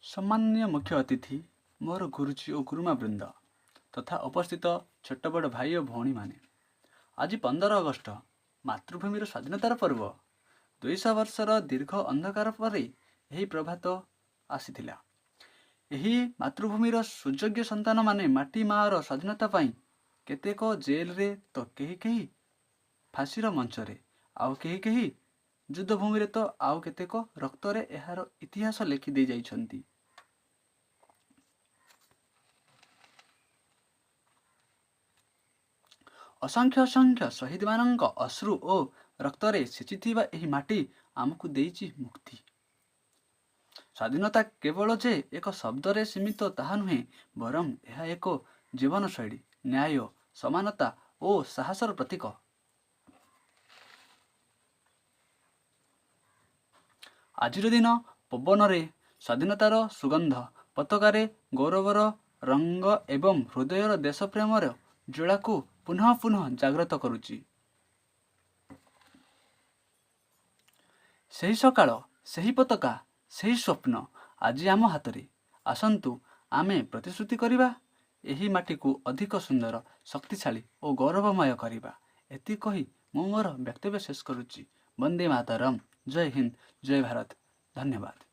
ସମ୍ମାନନୀୟ ମୁଖ୍ୟ ଅତିଥି, ମୋର ଗୁରୁଜୀ ଓ ଗୁରୁମା ବୃନ୍ଦ ତଥା ଉପସ୍ଥିତ ଛୋଟ ବଡ଼ ଭାଇ ଓ ଭଉଣୀମାନେ, ଆଜି 15 ଅଗଷ୍ଟ, ମାତୃଭୂମିର ସ୍ୱାଧୀନତାର ପର୍ବ। 200 ବର୍ଷର ଦୀର୍ଘ ଅନ୍ଧକାର ପରେ ଏହି ପ୍ରଭାତ ଆସିଥିଲା। ଏହି ମାତୃଭୂମିର ସୁଯୋଗ୍ୟ ସନ୍ତାନମାନେ ମାଟି ମାଆର ସ୍ୱାଧୀନତା ପାଇଁ କେତେକ ଜେଲରେ ତ କେହି କେହି ଫାଶୀର ମଞ୍ଚରେ, ଆଉ କେହି କେହି ଯୁଦ୍ଧଭୂମିରେ ତ ଆଉ କେତେକ ରକ୍ତରେ ଏହାର ଇତିହାସ ଲେଖି ଦେଇ ଯାଇଛନ୍ତି। ଅସଂଖ୍ୟ ଅସଂଖ୍ୟ ଶହୀଦମାନଙ୍କ ଅଶ୍ରୁ ଓ ରକ୍ତରେ ସିଞ୍ଚିଥିବା ଏହି ମାଟି ଆମକୁ ଦେଇଛି ମୁକ୍ତି। ସ୍ୱାଧୀନତା କେବଳ ଯେ ଏକ ଶବ୍ଦରେ ସୀମିତ ତାହା ନୁହେଁ, ବରଂ ଏହା ଏକ ଜୀବନଶୈଳୀ, ନ୍ୟାୟ, ସମାନତା ଓ ସାହସର ପ୍ରତୀକ। ଆଜିର ଦିନ ପବନରେ ସ୍ୱାଧୀନତାର ସୁଗନ୍ଧ, ପତାକାରେ ଗୌରବର ରଙ୍ଗ ଏବଂ ହୃଦୟର ଦେଶପ୍ରେମର ଜ୍ୱାଳାକୁ ପୁନଃ ପୁନଃ ଜାଗ୍ରତ କରୁଛି। ସେହି ସକାଳ, ସେହି ପତାକା, ସେହି ସ୍ୱପ୍ନ ଆଜି ଆମ ହାତରେ। ଆସନ୍ତୁ ଆମେ ପ୍ରତିଶ୍ରୁତି କରିବା, ଏହି ମାଟିକୁ ଅଧିକ ସୁନ୍ଦର, ଶକ୍ତିଶାଳୀ ଓ ଗୌରବମୟ କରିବା। ଏତିକି କହି ମୁଁ ମୋର ବକ୍ତବ୍ୟ ଶେଷ କରୁଛି। ବନ୍ଦେ ମାତରମ୍। ଜୟ ହିନ୍ଦ, ଜୟ ଭାରତ। ଧନ୍ୟବାଦ।